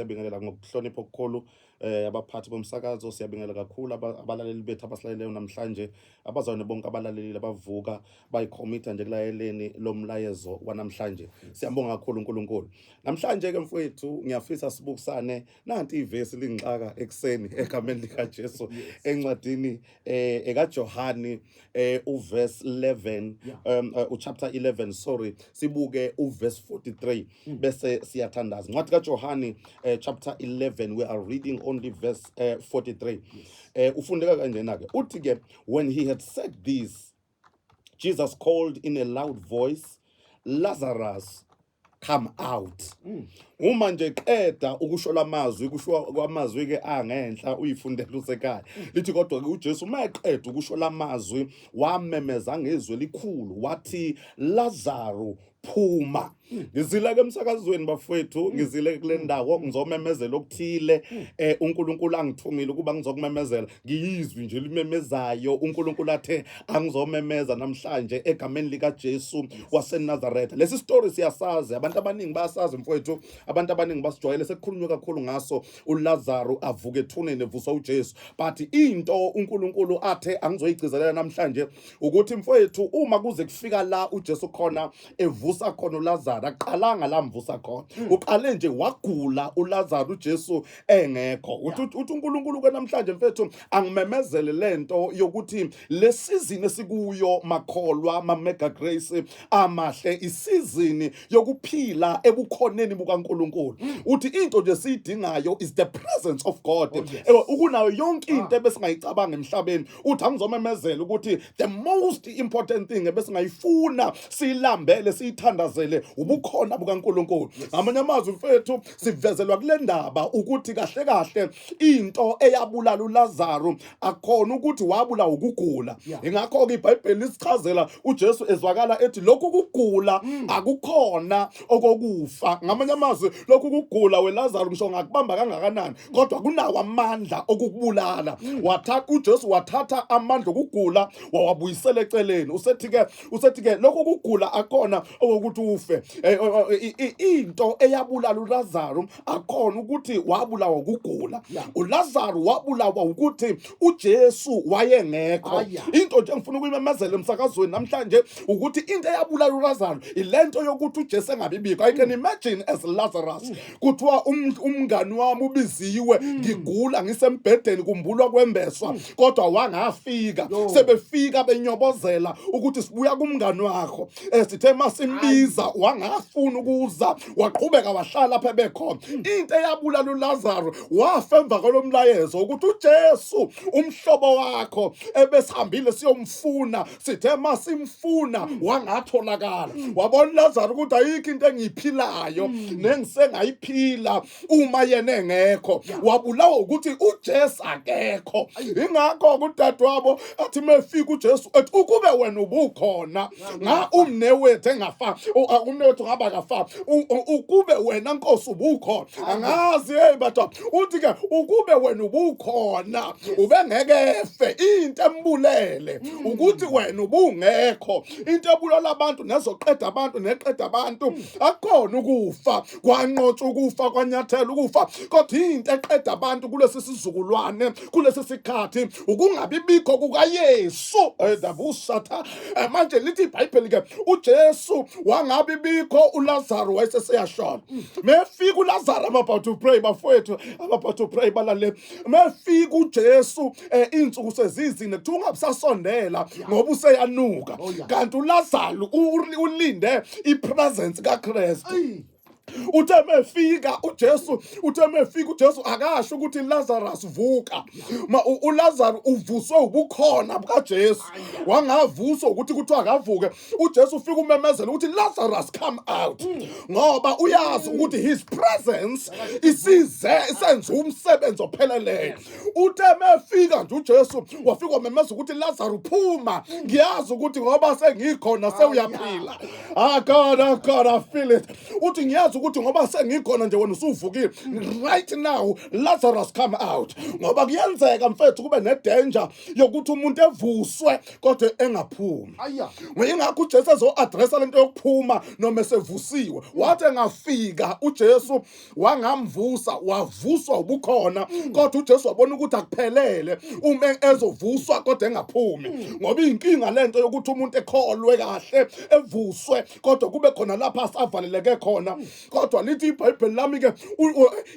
Siyabingelela ngokuhlonipha okukhulu abaphathi bomsakazo, siyabingelela kakhulu abalaleli bethu abasilaleleyo namhlanje, abazalwane bonke abalalelile abavuka bayikhomitha nje kulayeleni lo mlayezo wanamhlanje. Siyambonga kakhulu uNkulunkulu. Namhlanje ke mfowethu ngiyafisa sibukisane nanti ivesi lingixaka ekuseni egameni likaJesu encwadini ekaJohani uverse 11, uchapter 11, sorry, sibuke uverse 43 bese siyathandaza. Incwadi kaJohani chapter 11, we are reading only verse 43. Ufundeka kanjena ke, uthi ke, "When he had said this, Jesus called in a loud voice, 'Lazarus, come out.'" Uma nje qeda ukusho lamazwi, kusho kwamazwi ke angenhla, uyifundela usekhaya, lithi kodwa ke uJesu uma eqeda ukusho lamazwi wamemeza ngezwi elikhulu wathi, "Lazarus, phuma." Ngizile ke emsakazweni bafowethu, ngizile kule ndawo ngizomemezela okuthile uNkulunkulu angithumile ukuba ngizokumemezela. Ngiyizwi nje limemezayo uNkulunkulu athe angizomemeza namhlanje egameni likaJesu waseNazaretha. Lesi story siyasazi, abantu abaningi bayasazi mfowethu, abantu abaningi basijwayele, sekukhulunywe kakhulu ngaso, uLazaro avuka ethuneni evuswa uJesu. But into uNkulunkulu athe angizoyigcizelela namhlanje ukuthi mfowethu, uma kuze kufika la uJesu khona evusa khona uLazaro, aqalanga la mvusa khona, uqale nje wagula uLazaro uJesu engekho. Uthi uNkulunkulu ke namhlanje mfethu angimemezele lento yokuthi le season esikuyo makholwa, ma Mega Grace amahle, isizini yokuphila ebukhoneni bukaNkulunkulu. Uthi into nje siyidingayo is the presence of God. Oh, yes. Ukunayo yonke into ebesingayicabanga emhlabeni. Uthi angizomemezela ukuthi the most important thing ebesingayifuna, siyilambele, siyithandazele, ubukhona bukaNkulunkulu. Ngamanye amazwi mfethu, sivezelwa kule ndaba ukuthi kahle kahle into eyabulala uLazaro akhona ukuthi wabulawa ukugula. Ingakho ke iBhayibheli lisichazela uJesu ezwakala ethi lokhu kugula akukhona okokufa. Ngamanye amazwi, lokhu kugula weLazaro ngisho ngakubamba kangakanani, kodwa kunawo amandla okukubulala. Wathatha uJesu, wathatha amandla okugula wawabuyisela eceleni. Usethi ke lokhu kugula akona okokuthi ufe. Into eyabulala uLazaro akhona ukuthi wabulawa ukugula. uLazaro wabulawa ukuthi uJesu wayengekho. Into nje engifuna ukuyimemezela emsakazweni namhlanje ukuthi into eyabulala uLazaro ilento yokuthi uJesu engabibikho. I can imagine as Lazarus, kuthiwa umngani wami ubiziwe, ngigula ngisembhedeni, kumbulwa kwembeswa, kodwa wangafika. Yo. Sebefika benyobozela ukuthi sibuya kumngani wakho, sithe masimbiza wangafuna ukuza, waqhubeka wahlala lapha ebekhona. Into eyabulala uLazaro, wafa emva kwalomlayezo ukuthi uJesu umhlobo wakho ebesihambile siyomfuna, sithe masimfuna wangatholakala. Wabona uLazaro ukuthi ayikho into engiyiphilayo nengisengayiphila uma yena engekho. Wabulawa ukuthi uJesu akekho. Ingakho kudadewabo athi mefika uJesu ethi, "Ukube wena ubukhona nga umne wethu engafa, umne wethu ngaba kafa. Ukube wena Nkosi ubukhona." Angazi, hey batwa, uthi ke ukube wena ubukhona ubengeke efe. Into embulele ukuthi wena ubungekho. Into ebulala abantu nezoqeda abantu neqeda abantu akukhona ukufa, kwanqotshwa ukufa, kwanyathela ukufa, kodwa into eqeda abantu kulesi sizukulwane, kulesi sikhathi, ukungabi bikho kukaYesu edabusatha. Manje lithi iBhayibheli ke uJesu wangabi bikho, uLazaro wayeseseyashona. Mefika uLazaro, I'm about to pray bafowethu, I'm about to pray, balale. Mefika uJesu insuku sezizine, kuthiwa ungabusasondela ngoba useyanuka. Kanti uLazaro ulinde ipresence kaKristu. Ayi. Uthe mefika uJesu, uthe mefika uJesu akasho ukuthi, "Lazarus, vuka." Ma uLazarus uvuswe ubukhona bukaJesu, wangavuswa ukuthi kuthiwa akavuke. uJesu ufika umemezela ukuthi, "Lazarus, come out," ngoba uyazi ukuthi his presence isize isenza umsebenzi opheleleyo. Uthe mefika nje uJesu wafika wamemeza ukuthi, "Lazarus, phuma. Ngiyazi ukuthi ngoba sengikhona sewuyaphila." Ah God, ah God, I feel it. Uthi ngiyazi. ukuthi ngoba sengikhona nje wena usuvukile, right now Lazarus come out, ngoba kuyenzeka mfethu kube nedanger yokuthi umuntu evuswe kodwa engaphumi. Ingakho uJesu ezo-addressa lento yokuphuma noma esevusiwe. Wathi engafika uJesu wangamvusa, wavuswa ubukhona, kodwa uJesu wabona ukuthi akuphelele uma ezovuswa kodwa engaphumi, ngoba inkinga lento yokuthi umuntu ekholwe kahle evuswe kodwa kube khona lapha asavaleleke khona. Kodwa lithi iBhayibheli lami ke,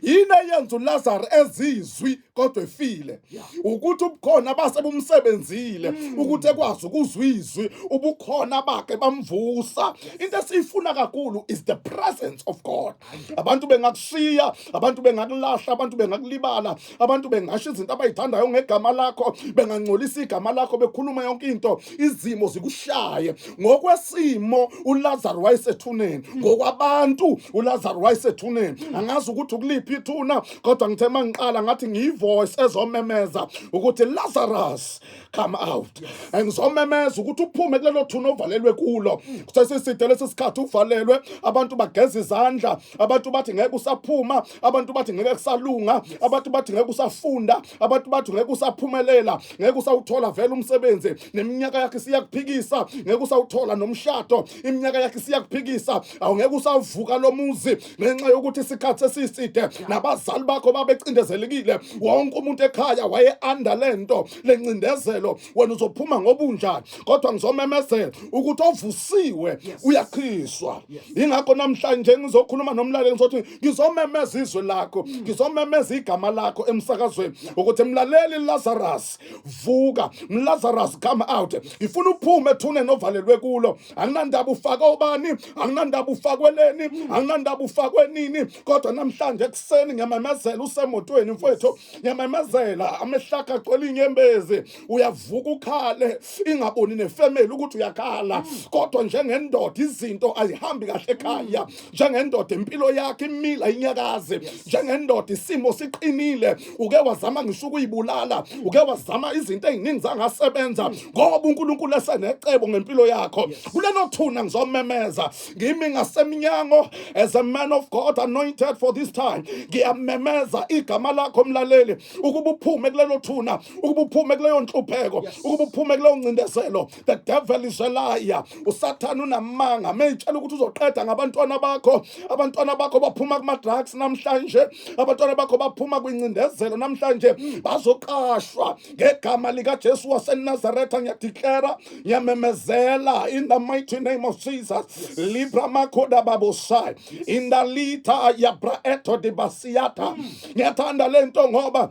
yini eyenza uLazarus ezizwi kodwa efile? Ukuthi ubukhona base bumsebenzile ukuthi ekwazi ukuzwa izwi, ubukhona bakhe bamvusa. Into esiyifuna kakhulu is the presence of God. Abantu bengakushiya, abantu bengakulahla, abantu bengakulibala, abantu bengasho izinto abayithandayo ngegama lakho, bengangcolisa igama lakho, bekhuluma yonke into, izimo zikushaye. Ngokwesimo uLazarus wayesethuneni, ngokwabantu uLazarus wayesethuneni. Angazi ukuthi ukuliphi ithuna, kodwa ngithe mangiqala ngathi ngiyivoice ezomemeza ukuthi Lazarus come out. Ngizomemeza ukuthi uphume kulelo thuna ovalelwe kulo. Kusesiside lesi sikhathi uvalelwe, abantu bageza izandla, abantu bathi ngeke usaphuma, abantu bathi ngeke kusalunga, abantu bathi ngeke usafunda, abantu bathi ngeke usaphumelela, ngeke usawuthola vele umsebenzi, neminyaka yakhe siyakuphikisa, ngeke usawuthola nomshado, iminyaka yakhe siyakuphikisa, awungeke usavuka lo muzi ngenxa yokuthi isikhathi sesiside, nabazali bakho babecindezelekile, wonke umuntu ekhaya waye under lento lencindezelo. Wena uzophuma ngobunjani? Kodwa ngizomemezela ukuthi ovusiwe uyakhiswa. Ingakho namhlanje ngizokhuluma nomlaleli, ngizothi ngizomemeza izwi lakho, ngizomemeza igama lakho emsakazweni ukuthi mlaleli, Lazarus vuka, Lazarus come out. Ngifuna uphume ethuneni ovalelwe kulo. Anginandaba ufake obani, anginandaba ufakweleni, anginandaba ufakwe nini, kodwa namhlanje ekuseni ngiyamemezela, usemotweni mfowethu, ngiyamemezela, amehlaka agcwele inyembezi, uyavuka ukhale, ingaboni nefamily ukuthi uyakhala, kodwa njengendoda izinto azihambi kahle ekhaya, njengendoda impilo yakhe imila inyakaze, njengendoda isimo siqinile, uke wazama ngisho ukuyibulala, uke wazama izinto eziningi zangasebenza, ngoba uNkulunkulu esenecebo ngempilo yakho. Kulelo thuna ngizomemeza ngimi ngasemnyango as a man of God anointed for this time, ngiyamemeza igama lakho mlaleli ukuba uphume kulelo thuna, ukuba uphume kuleyo nhlupheko, ukuba uphume kuleyo ncindezelo. The devil is a liar. Usathane unamanga meyitshela ukuthi uzoqeda ngabantwana bakho. Abantwana bakho baphuma kuma-drugs namhlanje, abantwana bakho baphuma kwincindezelo namhlanje, bazoqashwa ngegama likaJesu waseNazaretha. Ngiyadeclara, ngiyamemezela in the mighty name of Jesus. Libra makoda babosai indalita yabraeto de basiata. Ngiyathanda lento ngoba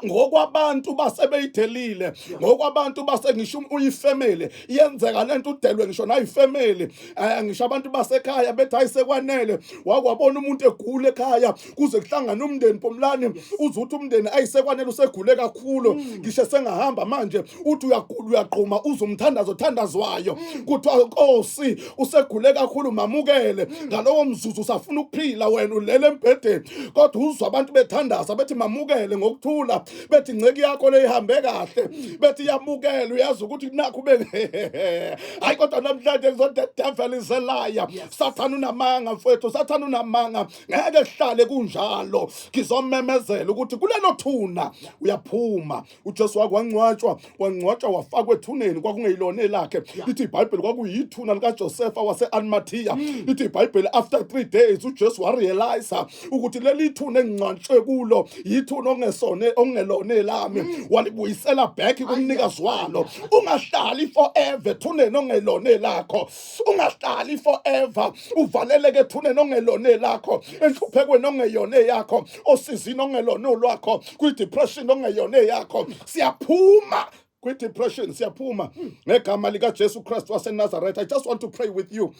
ngokwabantu basebeyidelile, ngokwabantu base ngisho uyifamily, iyenzeka lento udelwe ngisho nayifamily, ngisho abantu basekhaya bethi ayisekwanele. Wakwabona umuntu egula ekhaya kuze kuhlangane umndeni, Pomlani, uze uthi umndeni ayisekwanele, usegule kakhulu, ngisho sengahamba manje, uthi uyagula, uyaqhuma, uze umthandazo othandazwayo kuthiwa Nkosi usegule kakhulu, mamukele. Ngalowo mzuzu usafuna ukuphila, wena ulele embhedeni, kodwa uzwa abantu bethandaza bethi mamukele ngokuthula, bethi inceki yakho leyihambe kahle, bethi yamukele. Uyazi ukuthi nakho ube hayi, kodwa namhlanje ngizothi the devil is a liar. Sathane unamanga mfowethu, sathane unamanga, ngeke kuhlale kunjalo. Ngizomemezela ukuthi kulelo thuna uyaphuma. uJesu wake wangcwatshwa, wangcwatshwa, wafakwa ethuneni kwakungeyilona elakhe. Lithi iBhayibheli kwakuyithuna likaJosepha wase-Arimathea. Lithi iBhayibheli after 3 days uJesu warealize ukuthi leli thuna engingcwatshwe kulo yithuna ongesone ongelona elami, walibuyisela back kumnikazi walo. Ungahlali forever ethuneni ongelona elakho, ungahlali forever uvaleleke ethuneni ongelona elakho, enhluphekweni ongeyona eyakho, osizini ongelona olwakho, kwi-depression ongeyona eyakho. Siyaphuma kwi-depression, siyaphuma ngegama likaJesu Kristu waseNazaretha. I just want to pray with you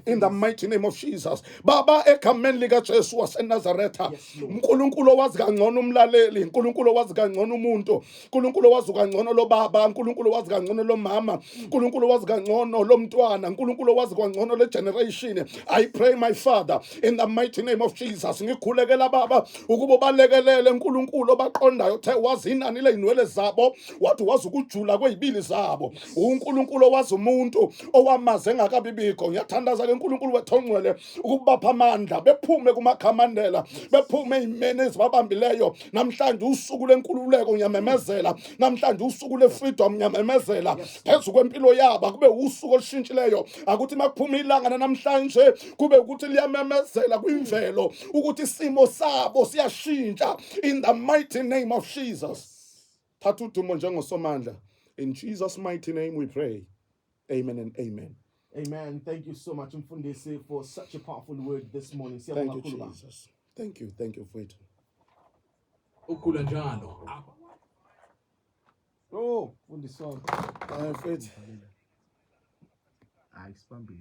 in the mighty name of Jesus. Baba, egameni likaJesu waseNazaretha, uNkulunkulu owazi kangcono umlaleli, uNkulunkulu owazi kangcono umuntu, uNkulunkulu owazi kangcono lo baba, uNkulunkulu owazi kangcono lo mama, uNkulunkulu owazi kangcono lo mntwana, uNkulunkulu owazi kangcono le generation, I pray, my Father, in the mighty name of Jesus. Ngikhulekela Baba ukuba ubalekelele, uNkulunkulu obaqondayo, uthe wazi inani ley'nwele zabo, wathi wazi ukujula ukujula kwezibili zabo. UNkulunkulu owazi umuntu owamaze engakabibikho. Ngiyathandaza ke uNkulunkulu wethu ongcwele ukubapha amandla bephume kumakhamandela, bephume ezimeni ezibabambileyo. Namhlanje usuku lenkululeko, ngiyamemezela. Namhlanje usuku lefreedom, ngiyamemezela phezu kwempilo yabo. Kube usuku olushintshileyo. Akuthi makuphuma ilanga namhlanje kube ukuthi liyamemezela kwimvelo ukuthi isimo sabo siyashintsha, in the mighty name of Jesus. Thatha udumo njengosomandla. In Jesus' mighty name we pray, amen and amen. Amen. Thank you so much, Mfundisi, for such a powerful word this morning. Thank Siyabonga you, kakhulu, baba. Jesus. Thank you, thank you, mfowethu. Ukhula njalo. Oh, Mfundisi wami. Hayi, mfowethu. Hayi, sibambile.